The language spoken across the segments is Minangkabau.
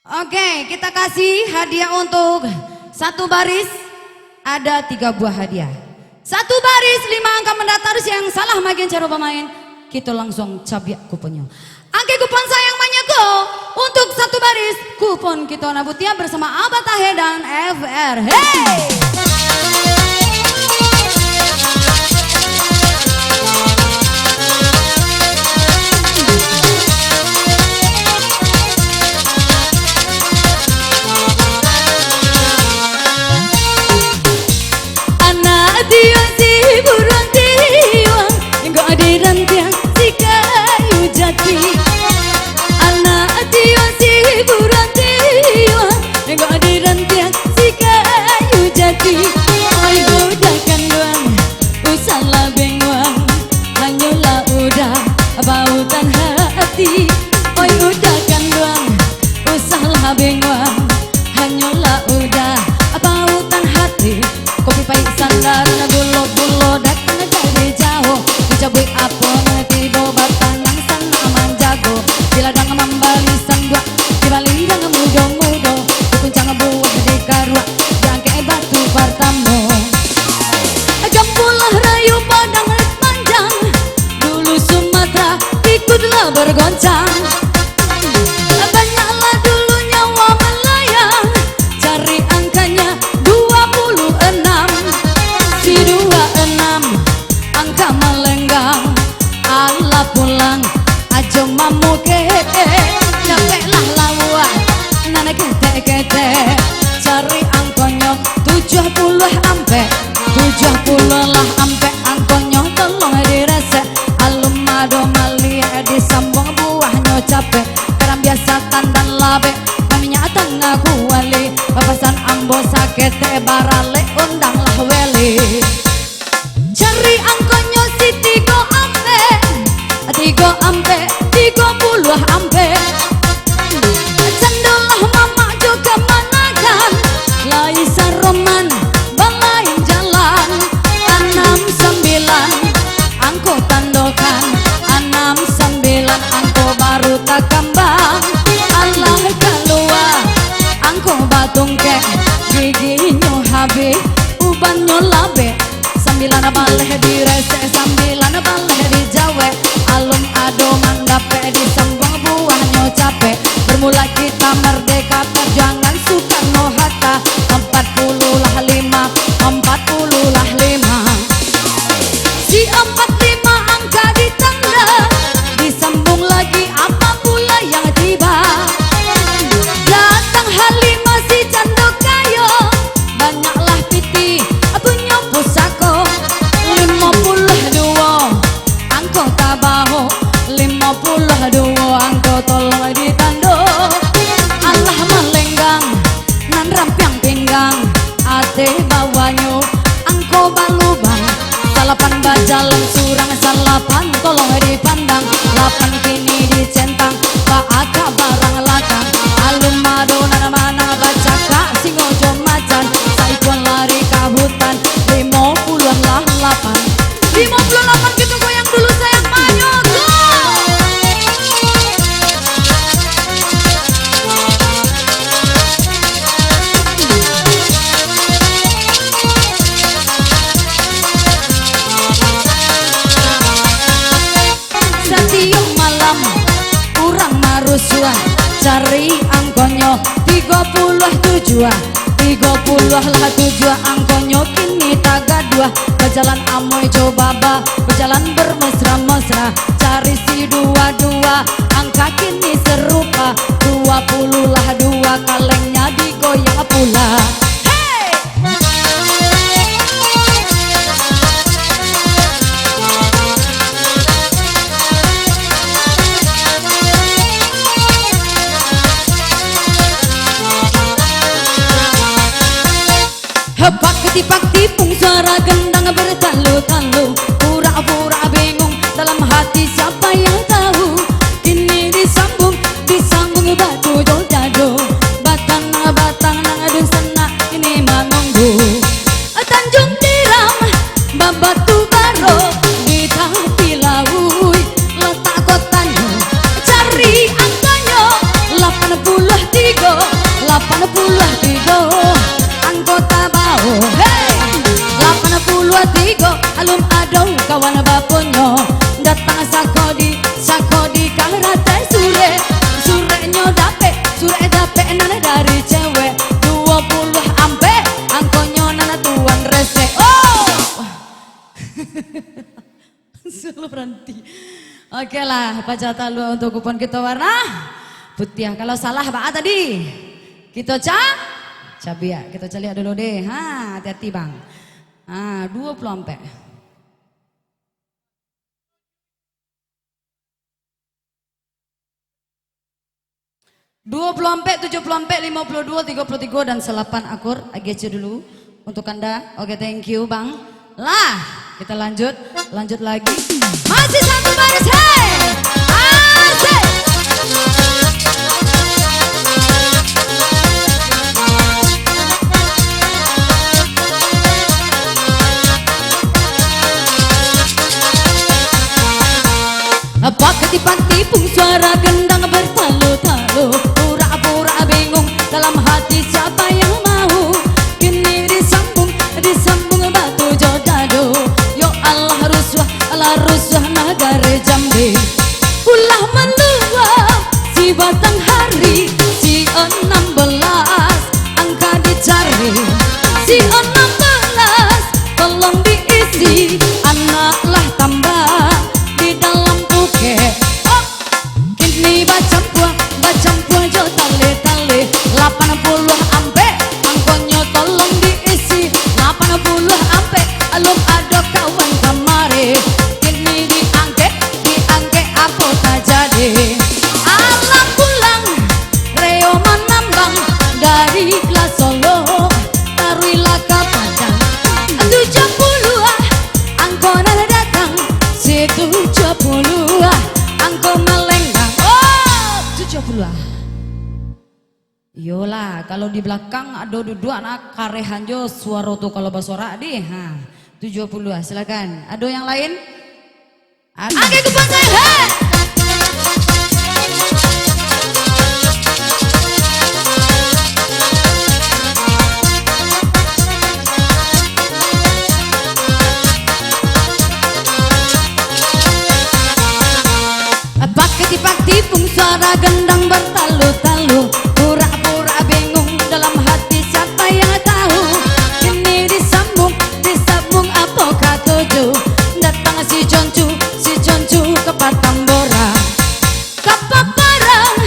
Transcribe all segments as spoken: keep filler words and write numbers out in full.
Oke, kita kasih hadiah untuk satu baris, ada tiga buah hadiah. Satu baris, lima angka mandaftar, yang salah magian caro bamain, kito langsuang cabiak kuponnyo. Angke kupon sayang manyako, untuk satu baris, kupon kito Nabutia bersama Abah Tahe dan F R. Hei! Anak tiuang si buruang tiuang, kok di rantiang si kayu jati. Anak tiuang si buruang tiuang, kok di rantiang si kayu jati. Oi, udah kanduang, usahlah benguang, hanyolah udah pautan hati. Oi, udah kanduang, usahlah benguang, hanyolah udah pautan hati. Kopi pahik sandaran, gulo-gulo datang dari jauah. Dicabuik apo nan tibo, batanang sanak manjago. Di ladang mambali sanduak, di balindang mudo-mudo. Di puncak buah di karuak, diangkek batu partamo. Gampulah rayo Padang Panjang, dulu Sumatera ikutlah bergoncang. Banyaklah dulu nyawa melayang, cari angkanya dua puluh enam. Si dua enam angka malenggang, alah pulang ajo mamukek. Capeklah lauak nan ketek-ketek, cari angkonyo tujuah puluah ampek. Tujuah puluah lah ampek, angkonyo tolong diresek. Alun ado maliek, disambuang buahnyo capek. Karang biasa tandan labek, paminyak tangah kuali. Papasan ambo saketek baralek, undanglah weli. Cari angkonyo si tigo ampek, tigo ampek, tigo puluah ampek. Candolah mamak jo kamanakan, lai saroman balain jalan. Anam sambilan angko tandokan, anam sambilan angko baru takambang. Alah kalua angko batungkek, giginyo habih, ubannyo labek. Sambilan baleh diresek, sambilan baleh dijawek. Alun ado mandapek, disambuang buahnyo capek. Bermula kita merdeka, perjuangan Soekarno Hatta. Empat puluh lah lima, empat puluh lah lima. Si empat lima angka ditanda, disambuang lagi apa pula yang tiba. Datang Halimah si cando kayo, banyaklah piti punyo pusako. Limo puluah duo angko tabaho, limo puluah duo angko tolong ditando. Alah malenggang nan rampiang pinggang, ateh bawahnyo angko balubang. Salapan bajalan surang, salapan tolong dipandang. Lapan kini dicentang, baakak barang lakang. Alun ado nan manang, bacakak singo jo macan. Saikua lari ka hutan, limo puluah lah lapan. Limo puluah lapan, kito goyang dulu sayang, manyoko. Satiok malam urang marusuah, cari angkonyo tigo puluah tujuah. Tigo puluah lah tujuah angkonyo kini tagaduah. Bajalan amuah jo baba, bajalan bermesra-mesra. Cari si dua-dua, angka kini serupa. Dua puluah lah dua, kalengnya digoyang pula. Hei! Hepak ketipak tipung, suara gendang bertalu-talu. Pura-pura bingung dalam hati, siapa yang tahu? Kini disambung, disambung batu jo dado. Batang-batang nan dunsanak kini manunggu. Tanjung Tiram, babatu baro di tapi lauik. Latak kotanyo, cari angkonyo, lapan puluah tigo. Oke lah, paja talua untuk kupon kito warna putiah. Kalau salah, baa tadi? Kito ca-, cabiak. Kito caliak dulu deh. Ha, hati-hati, Bang. Ha, dua puluh ampek. Dua puluh ampek, tujuh puluh ampek, lima puluh dua, tiga puluh tiga, dan salapan akur. Agiah dulu untuk Anda. Oke, thank you, Bang. Lah, kita lanjut, lanjut lagi. Masih satu baris, hei! Asik! Pakatipang-tipung suara gendang bertalu-talu, pura-pura bingung dalam hati siapa yang mau. Kini disambung, disambung batu jo dadu. Yo Allah rusuah, Allah rusuah nagari Jambi. Ulah malua si batang hari, si anam balas angka dicari. Si anam balas tolong diisi, anak lah tambah di dalam pukek. Oh! Kini bacampua, bacampua jo taleh-taleh. Lapan puluah ampek, angkonyo tolong diisi. Lapan puluah ampek, alun ado kawan kamari. Kini diangkek, diangkek, apo tajadi? Alah pulang, Reo manambang dari Kelas Solo, taruihlah ka Padang. Tujuah puluah, angko nan datang, si tujuah puluah, angko malenggang. Oh, tujuah puluah. Iyolah, kalau di balakang ado duduak, nah, karehan jo suaro tu kalau basorak deh. Ha, tujuah puluah, silakan. Ado yang lain? Angkek kupon saya, hei! Pakatipang-tipung suara gendang bertalu-talu, pura-pura bingung dalam hati siapa yang tahu. Kini disambung, disambung apo katuju. Datang si Concu, si Concu ka Patambora. Ka paparang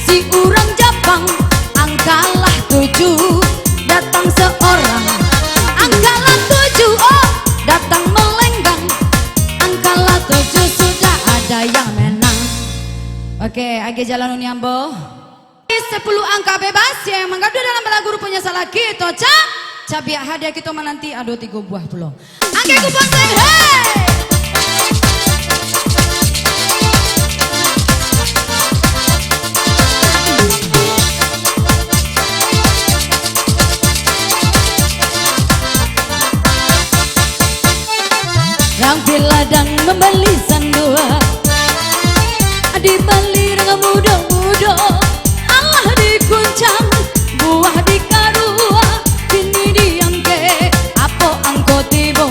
si urang Japang, angkalah tujuah datang seorang. Angkalah tujuah, oh, datang malenggang. Angkalah tujuah sudah ada yang menang. Oke, agiah jalan uni ambo. Sepuluh angka bebas yang manggaduah dalam balagu ruponyo salah kito ca-, cabiak, hadiah kito mananti ado tigo buah pulo. Angkek kupon saya, hei! Rang piladang mambali sandua, dibali rang mudo-mudo, alah dikuncang buah dikarua, kini diangkek, apo angko tibo,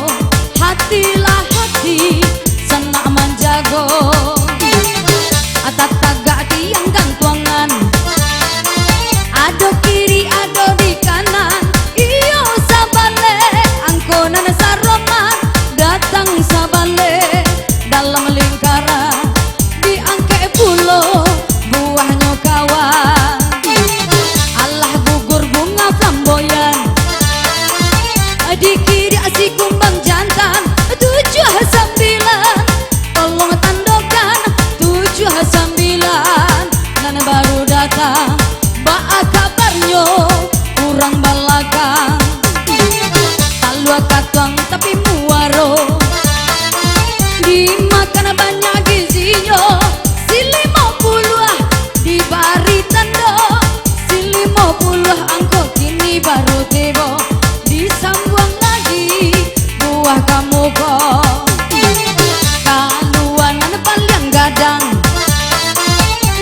hatilah hati, sanak manjago. Tatagak tiang gantuangan, ado kiri, ado di kanan, iyo sabaleh, angko nan saroman, datang sabaleh, dalam lingkaran, diangkek pulo buahnyo kawan. Alah gugur bunga flamboyan, di kiri si kumbang jantan, tujuah sambilan, tolong tandokan, tujuah sambilan, nan baru datang, baa kabarnyo urang balakang? Talua katuang tapi muaro, dimakan banyak gizinyo, si limo puluah dibari tando, si limo puluah angko kini baru tibo, disambuang lagi buah kamuko. Kaluanan paliang gadang,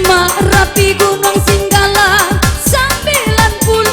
Marapi Gunuang Singgalang, sambilan puluah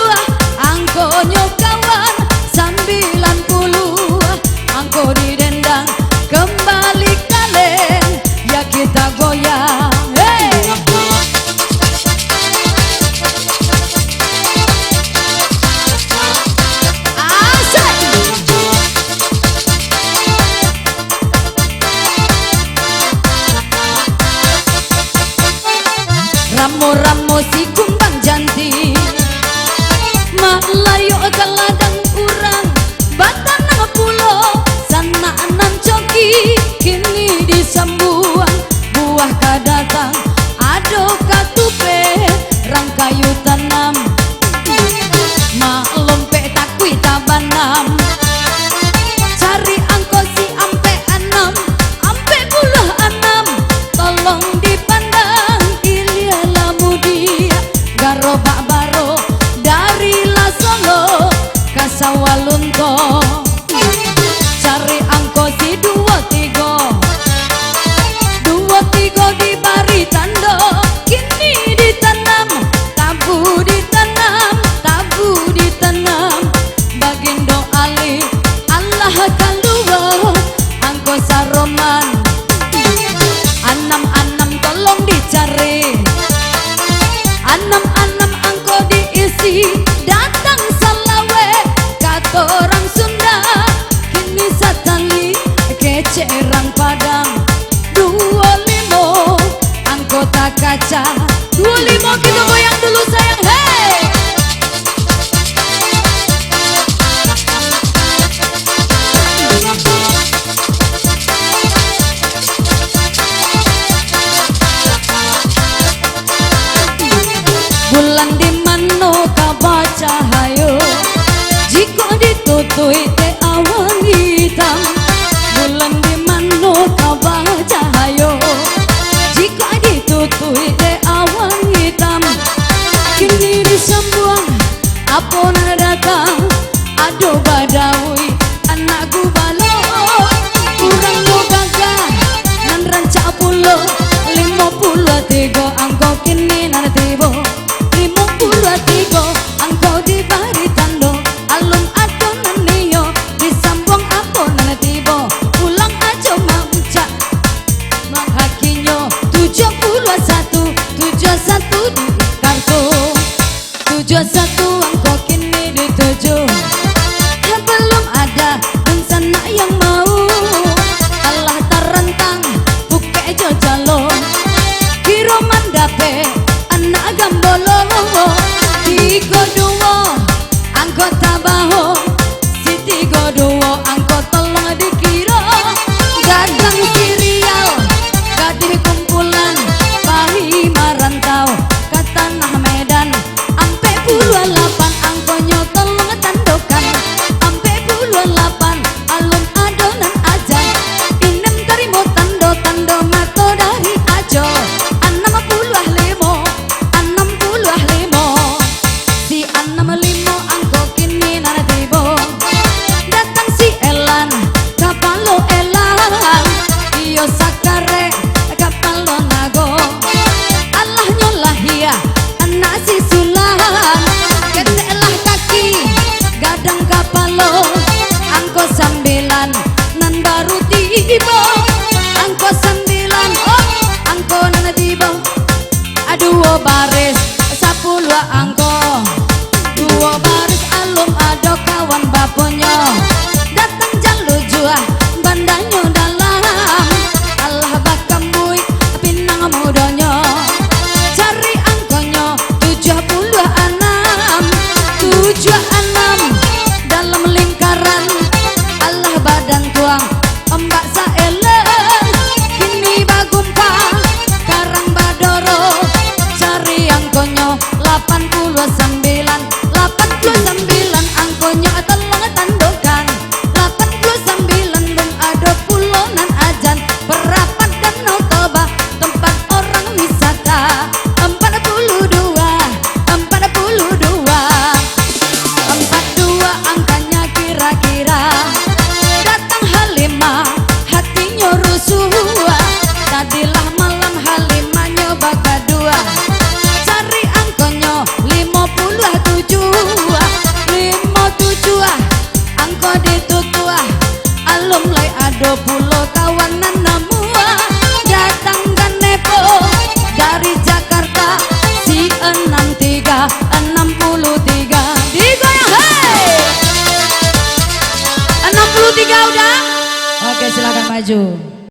Walunto, cari angko si duo tigo. Duo tigo dibari tando, kini ditanam, tabu ditanam, tabu ditanam. Bagindo Ali, alah kalua, angko saroman. Anam-anam tolong dicari. Anam-anam angko diisi, datang salawek, kato urang Sunda. Kini satali, kecek urang Padang. Duo limo, angko takaca. Duo limo, kito goyang dulu, sayang, hei! Bulan di mano ka bacahayo, jikok ditutuik dek awan itam? Bulan di mano ka bacahayo, jikok ditutuik dek awan itam? Kini disambuang, apo nan datang? Ado Badawi, anak Gubalo, urang nyo gagah, nan rancak pulo. Limo puluah tigo angko kini nan tibo. Limo puluah tigo angko dibari tando, alun ado nan nio, disambuang apo nan tibo. Pulang ajo mancak manghakinyo, tujuah puluah satu, tujuah satu di kartu. Tujuah satu angko kini dituju. Balum ada dunsanak yang mau. Alah tarantang pukek jo jalo. Kiro mandapek anak Gambolo. Tigo duo angko tabaho. Si tigo duo angko tolong dikiro. Gadang sirial, gadih kumpulan, pai marantau ka tanah Medan. Ampek puluah lapan angkonyo tolong tandokan. Ampek puluah lapan alun ado nan ajan. Inem tarimo tando, tando mato dari ajo. Anam puluah limo, anam puluah limo. Si anam limo angko kini nan tibo. Datang si Elan, kapalo Elan. Iyo sakarek, kapalo nago. Alahnyo lahia, anak si Sulan. Keteklah kaki, gadang kapalo. Angko sambilan nan baru tibo. Angko sambilan, oh, angko nan tibo. Duo baris, sapuluah angko. Duo baris alun ado kawan baponyo. Datang jan lujuah, bandanyo dalam. Alah bakambuik pinang mudonyo. Cari angkonyo tujuah puluah anam. Tujuah anam dalam lingkaran. Alah badan tuang, ombak saelan, kini bagumpa, karang badoro, cari angkonyo lapan puluah sambilan, lapan puluah sambilan angkonyo tolong tandokan, lapan puluah sambilan lun ado pulo nan ajan, parapat Danau Toba, tempat orang wisata, empat puluah dua, empat puluah dua. Ampek duo angkanya kira-kira. Datang Halimah, hatinyo rusuah. Tadilah malam Halimahnyo bakadua. Cari angkonyo limo puluah tujuah. Limo tujuah, angko ditutuah. Alun lai ado pulo kawan nan namuah. Datang ganepo dari Jakarta, si anam tigo, anam puluah tigo. Digoyang, hei! Anam puluah tigo udah? Oke, silakan maju.